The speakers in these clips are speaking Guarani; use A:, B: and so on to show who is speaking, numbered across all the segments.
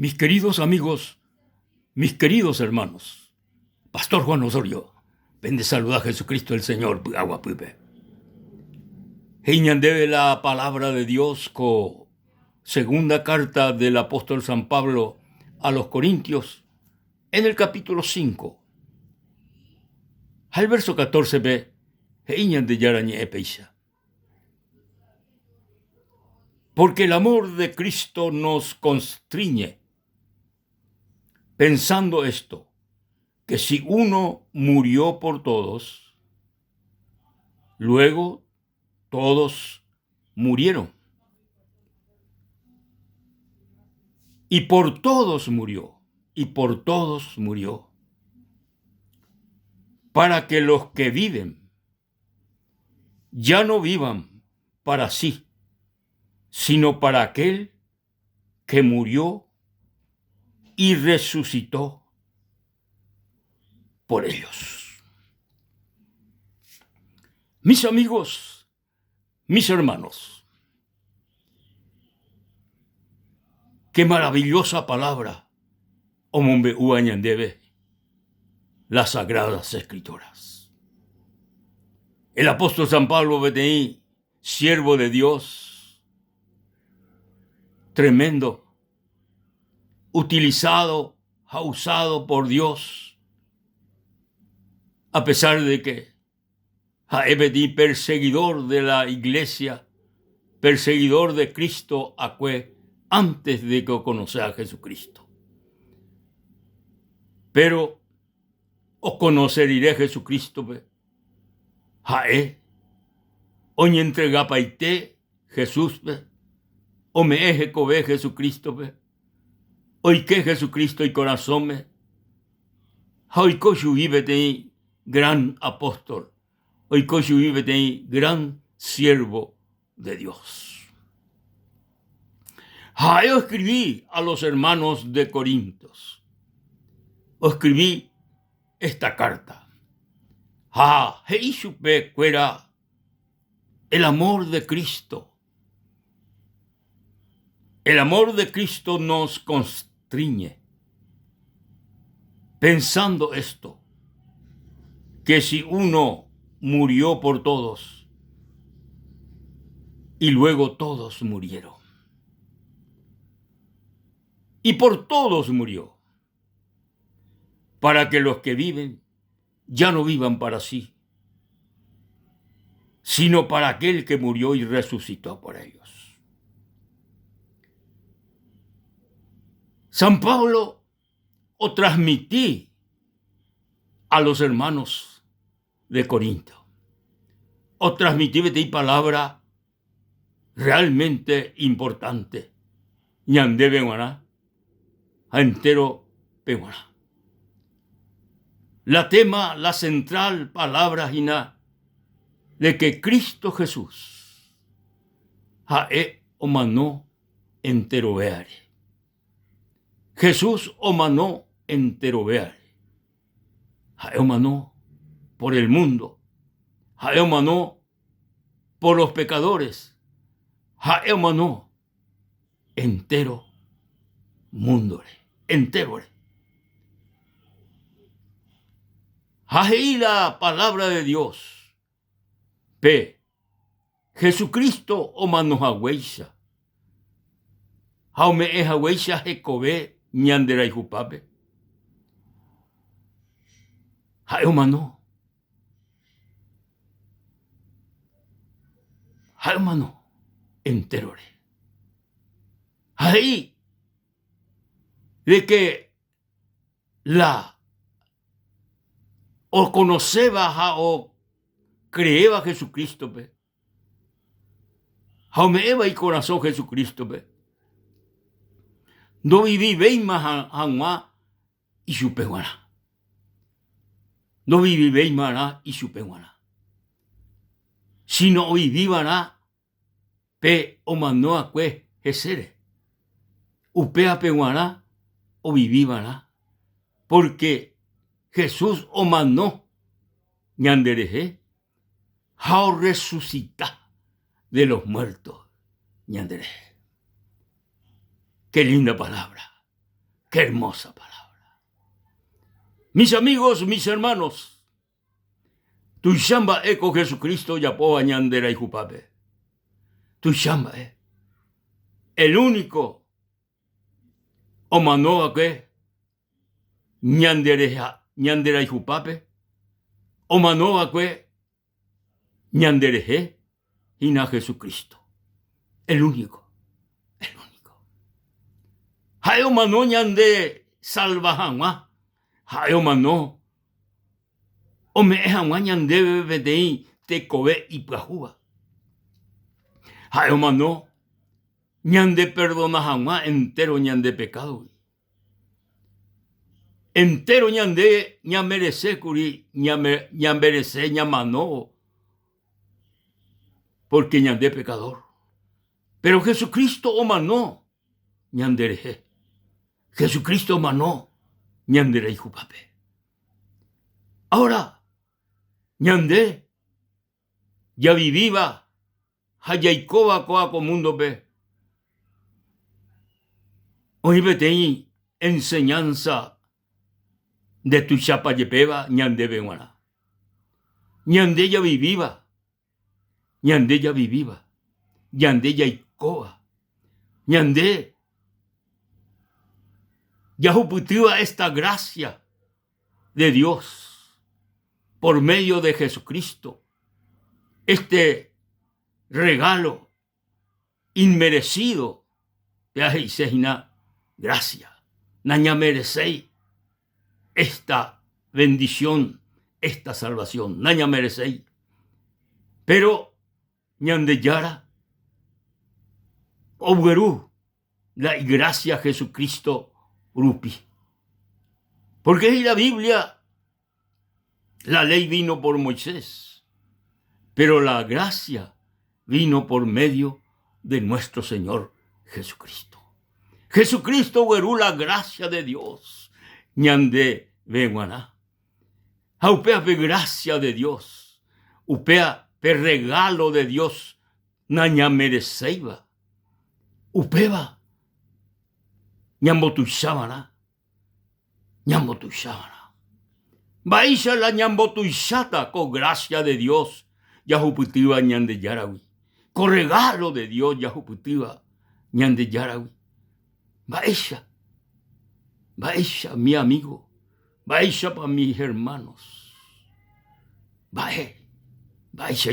A: Mis queridos amigos, mis queridos hermanos, Pastor Juan Osorio, pende saluda Jesucristo el Señor py'aguapýpe. He'i ñandéve la palabra de Dios ko segunda carta del apóstol San Pablo a los Corintios en el capítulo 5. Ha el verso 14-pe he'i Ñandejára ñe'ẽ péicha. Porque el amor de Cristo nos constriñe, pensando esto, que si uno murió por todos, luego todos murieron. Y por todos murió, y por todos murió, para que los que viven ya no vivan para sí, sino para aquel que murió y resucitó por ellos. Mis amigos, mis hermanos, qué maravillosa palabra omombe'úva ñandéve las Sagradas Escrituras. El apóstol San Pablo peteĩ siervo de Dios tremendo, utilizado ha usado por Dios, a pesar de que ha'e peteĩ perseguidor de la iglesia, perseguidor de Cristo akue antes de que oconoce a Jesucristo. Pero oconoce rire Jesucristo-pe, ha'e oñentregapaite Jesús-pe, ome'ẽ hekove Jesucristo-pe, oike Jesucristo ikorasõme ha oiko chugui peteĩ gran apóstol, oiko chugui peteĩ gran siervo de Dios. Ha'e oescribi a los hermanos de Corintos, oescribi esta carta ha he'i chupe kuéra el amor de Cristo. El amor de Cristo nos constriñe. Pensando esto, que si uno murió por todos, y luego todos murieron. Y por todos murió, para que los que viven ya no vivan para sí, sino para aquel que murió y resucitó por ellos. San Pablo o transmití a los hermanos de Corinto. O transmití peteĩ palabra realmente importante ñandéve g̃uarã ha entérope g̃uarã. La tema, la central palabra hína de que Cristo Jesús ha'e omano enterovéare. Jesús omano enterovéare. Ha'e omano por el mundo. Ha'e omano por los pecadores. Ha'e omano entero múndore, entérore. Ha he'i la palabra de Dios pe Jesucristo omano haguéicha ha ome'ẽ haguéicha hekove ñande rayhupápe. Ha'e omano. Ha'e omano entérore. Ha he'i de que la okonoséva ha okreéva Jesucrístope ha ome'ẽva ikorasõ Jesucrístope, ndovivivéima hag̃ua ichupe g̃uarã. Ndovivivéimarã ichupe g̃uarã, síno ovivivarã pe omano'akue hesére. Upévape g̃uarã ovivivarã, pórke Jesús omano ñanderehe ha orresusita de los muertos ñanderehe. Qué linda palabra! Qué hermosa palabra. Mis amigos, mis hermanos, tuicha mba'e ko Jesucristo ojapóva ñande rayhupápe. Tuicha mba'e. El único omanova'ekue ñande ñande rayhupápe, omanova'ekue ñanderehe hína Jesucristo, el único, el único. Ha'e omano ñande salva hag̃ua, ha'e omano ome'ẽ hag̃ua ñandéve peteĩ tekove ipyahúva. Ha'e omano ñande perdona hag̃ua entéro ñande pekádogui. Entéro ñande ñamerese kuri ñamerese ñamanóvo pórke ñande pekadór. Péro Jesucristo omano ñanderehe. Jesucristo omano ñanderayhupápe. Áora ñande javivíva ha jaikóva kóva ko múndope, oĩ peteĩ enseñánsa ndetuichapa jepéva ñandéve g̃uarã. Ñande javivíva, ñande javivíva, ñande jaikóva, ñande jahupytýva esta grásia de Dios por medio de Jesucristo, este regalo inmerecido, péva he'ise hína gracia, nañamereséi esta bendición, esta salvación, nañamereséi. Pero Ñandejára ogueru la igrásia Jesucristo rupi. Porque he'i la Biblia, la ley vino por Moisés, pero la gracia vino por medio de nuestro Señor Jesucristo. Jesucristo ogueru la gracia de Dios ñandéve g̃uarã. Ha upéva pe gracia de Dios, upéva pe regalo de Dios nañamereséiva. Upéva ñambotuichavarã, ñambotuichavarã. Mba'éicha la ñambotuicháta ko gracia de Dios jahupytýva Ñandejáragui, ko regalo de Dios jahupytýva Ñandejáragui? Mba'éicha, mba'éicha mi amigo, mba'éichapa mis hermanos, mba'e, mba'éicha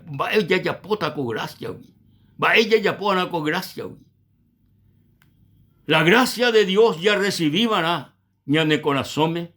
A: mba'e jajapóta ko grásiagui, mba'e jajapo va'erã ko grásiagui. La grásia de Dios jarresivi va'erã ñane korasõme,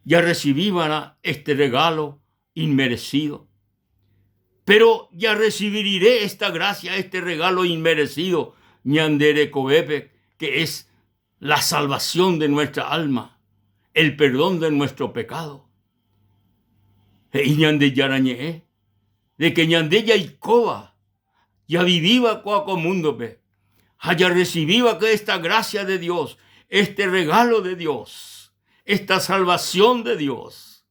A: jarresivi va'erã este regalo inmerecido. Péro jarresivi rire esta grásia, este regalo inmerecido ñande rekovépe, que es la salvación de nuestra alma, el perdón de nuestro pecado, he'i Ñandejára Ñe'ẽ, de que ñande jaikóva, javivíva kóa ko múndope, ha jarresivíva que esta gracia de Dios, este regalo de Dios, esta salvación de Dios,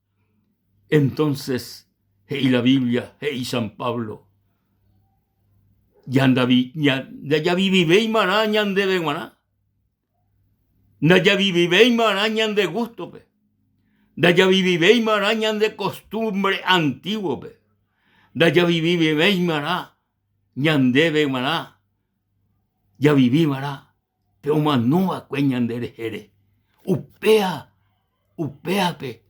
A: Entonces, he'i la Biblia, he'i San Pablo, ndajavivivéimarã ñandéve g̃uarã, ndajavivivéimarã ñande gústope, ndajavivivéimarã ñande kostúmbre antíguope, ndajavivivéimarã ñandéve g̃uarã, javivivarã pe omanova'ekue ñande rehére. Upéva, upévape,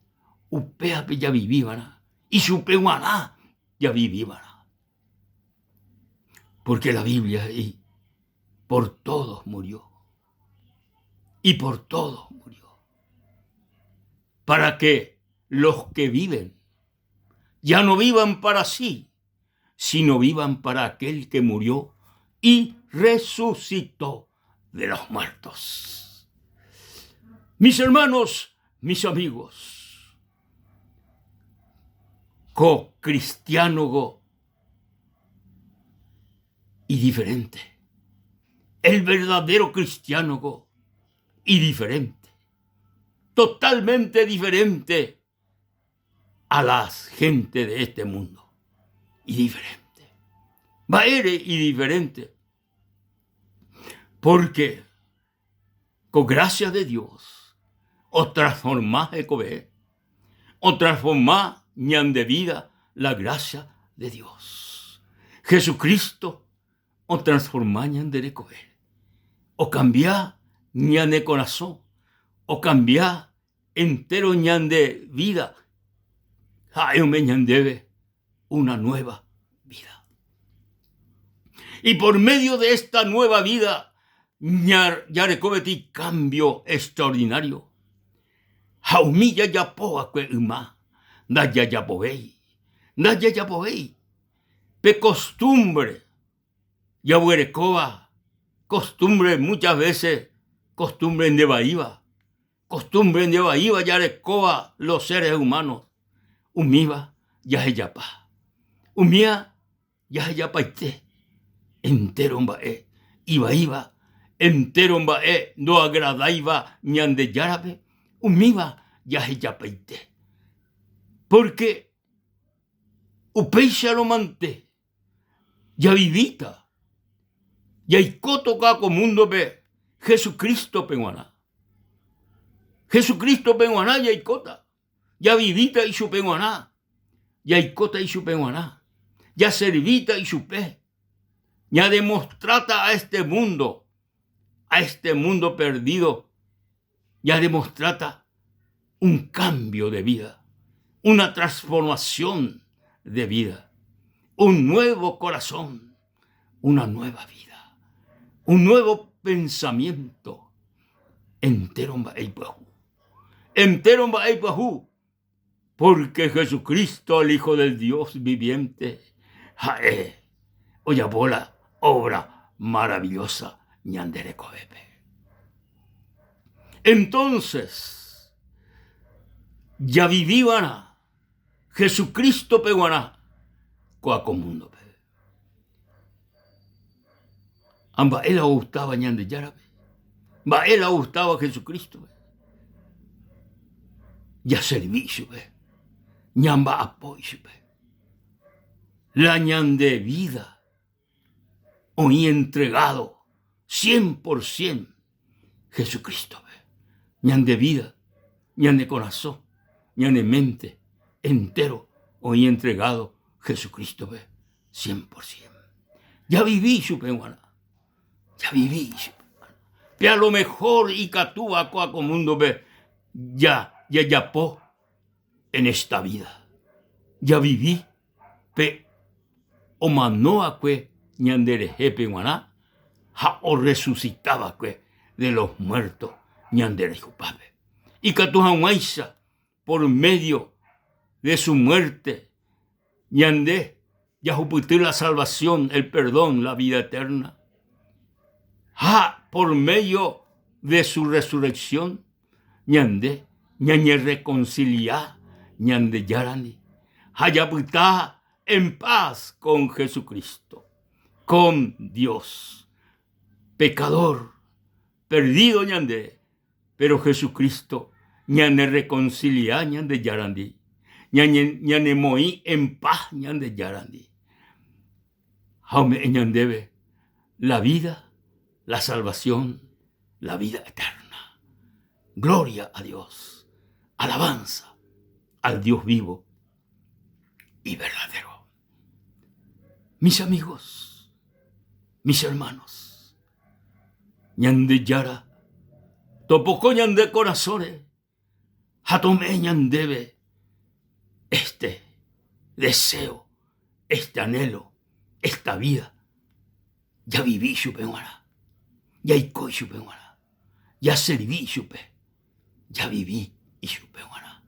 A: upévape javiviva'erã, ichupe g̃uarã javiviva'erã. Porque la Biblia he'i, por todos murió, y por todos murió, para que los que viven ya no vivan para sí, sino vivan para aquel que murió y resucitó de los muertos. Mis hermanos, mis amigos, ko cristiano y diferente. El verdadero cristiano y diferente. Totalmente diferente a las gente de este mundo. Y diferente. Mba'ére y diferente? Porque. Ko gracia de Dios otransforma hekove, otransforma ñande vida la gracia de Dios. Jesucristo otransforma ñande rekove, okambia ñane korasõ, okambia entéro ñande vida, ha'e ome ñandéve una nueva vida. Y por medio de esta nueva vida jareko peteĩ cambio extraordinario. Ha umi jajapo va'ekue yma ndajajapovéi, ndajajapovéi. Pe costumbre jaguerekóva, costumbre muchas veces costumbre ndevaíva, Costumbre ndevaíva jarekóva los seres humanos, umíva jahejapa. Umíva jahejapaite entéro mba'e ivaíva, entéro mba'e ndoagradáiva Ñandejárape, umíva jahejapaite. Pórke upéicharõmante Javivíta, jaikótoka ko múndope Jesucrístope g̃uarã. Jesucrístope g̃uarã jaikóta, javivíta ichupe g̃uarã, jaikóta ichupe g̃uarã, jaservíta ichupe, ñademostráta a este mundo, a este mundo perdido, ñademostráta un cambio de vida, una transformación de vida, un nuevo corazón, una nueva vida, un nuevo pensamiento. Entéro mba'e ipyahu. Entéro mba'e ipyahu, porque Jesucristo, el Hijo del Dios viviente, ha'e ojapo la obra maravillosa ñande rekovépe. Entonces, javiviva'erã Jesucristo-pe g̃uarã kóa ko múndope. Ha mba'e la ogustáva Ñandejárape? Mba'e la ogustáva Jesucrístope? Jaservi ichupe, ñamba'apo ichupe. La ñande vida oĩ entregado cien por cien Jesucrístope. Ñande vida, ñane korasõ, ñane mente entero oĩ entregado Jesucrístope cien por cien. Javivi ichupe g̃uarã, javivi ichupe g̃uarã. Pe a lo mejor ikatúva kóa ko múndope jajapo en esta vida. Javivi pe omano'akue ñanderehépe g̃uarã ha orresusitava'ekue de los muertos ñande rayhupápe. Ikatu hag̃uáicha por medio de su muerte ñande jahupyty la salvación, el perdón, la vida eterna. Ha por medio de su resurrección ñande ñañerrekonsilia Ñandejárandi ha japyta en paz con Jesucristo, con Dios. Pecador, perdido ñande, pero Jesucristo ñanerrekonsilia Ñandejárandi, ñanemoĩ en paz Ñandejárandi ha ome'ẽ ñandéve la vida, la salvación, la vida eterna. Gloria a Dios, alabanza al Dios vivo y verdadero. Mis amigos, mis hermanos, Ñandejára topoko ñande korasõre ha tome'ẽ ñandéve este deseo, este anhelo, esta vida, javivi chupe g̃uarã, jaiko ichupe g̃uarã, jaservi ichupe, javivi ichupe g̃uarã.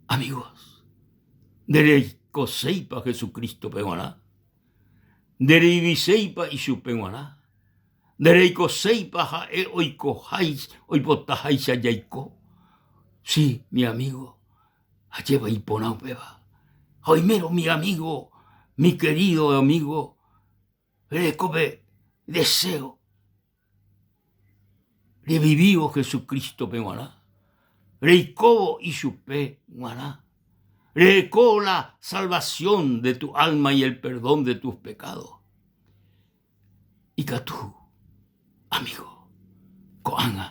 A: Amigos, ndereikoséipa Jesucristo-pe g̃uarã? Ndereiviséipa ichupe g̃uarã? Ndereikoséipa ha'e oikoháicha, oipotaháicha jaiko? Si, mi amigo, ajépa iporã upéva. Ha oimérõ mi amigo, mi querido amigo, rereko pe deseo revivívo Jesucristo-pe g̃uarã, reikóvo ichupe g̃uarã, rereko la salvación de tu alma y el perdón de tus pecados. Ikatu, amigo. Ko'ág̃a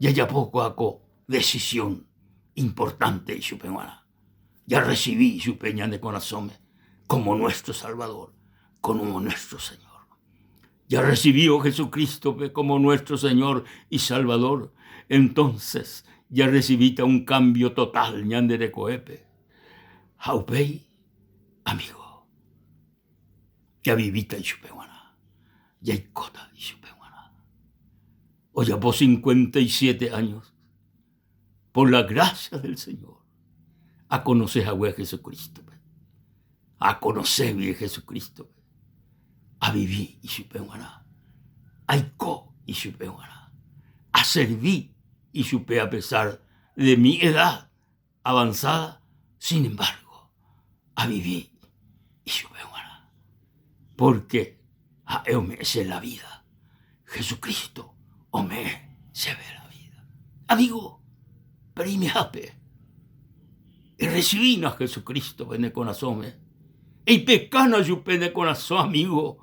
A: jajapo kóa ko decisión importante ichupe g̃uarã. Jarrecibi ichupe ñane korasõme como nuestro Salvador, como nuestro Señor. Jarrecibívo Jesucrístope como nuestro Señor y Salvador, entonces jarrecibíta un cambio total ñande rekovépe. Ha upéi, amigo, javivíta ichupe g̃uarã, jaikóta ichupe g̃uarã. Ojapo 57 años, por la gracia del Señor, akonose hague a Jesucrístope. Akonoségui Jesucrístope, avivi ichupe g̃uarã, aiko ichupe g̃uarã, aservi ichupe a pesar de mi edad avanzada, sin embargo, avivi ichupe g̃uarã, porque ha'e ome'ẽ che la vida, Jesucristo ome'ẽ chéve la vida. Amigo, pereimehápe, errecibína Jesucristo-pe ne korasõme, eipekána chupe ne korasõ, amigo,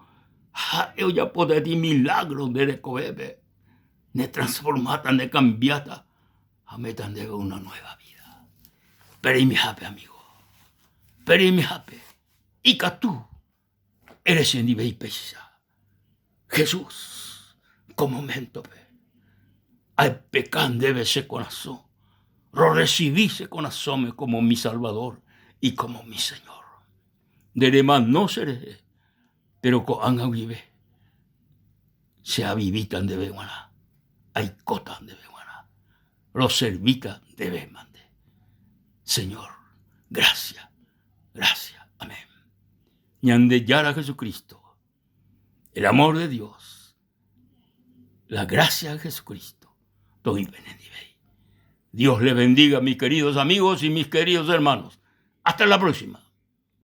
A: ha'e ojapóta peteĩ milagro nde rekovépe, ne transformáta, ne cambiáta ha ome'ẽta ndéve una nueva vida. Pereimehápe, amigo, pereimehápe, ikatu ere chendive ipéicha. Jesús, ko moméntope, aipeka ndéve che korasõ, rorresivi che korasõme como mi Salvador y como mi Señor. Nde remano cherehe, péro ko'ág̃a guive che avivíta ndéve g̃uarã, aikóta ndéve g̃uarã, roservíta ndéve mante. Señor, gracia, gracia. Amén. Ñandejára Jesucristo, el amor de Dios, la gracia de Jesucristo, toĩ penendivéi. Dios les bendiga, mis queridos amigos y mis queridos hermanos. Hasta la próxima.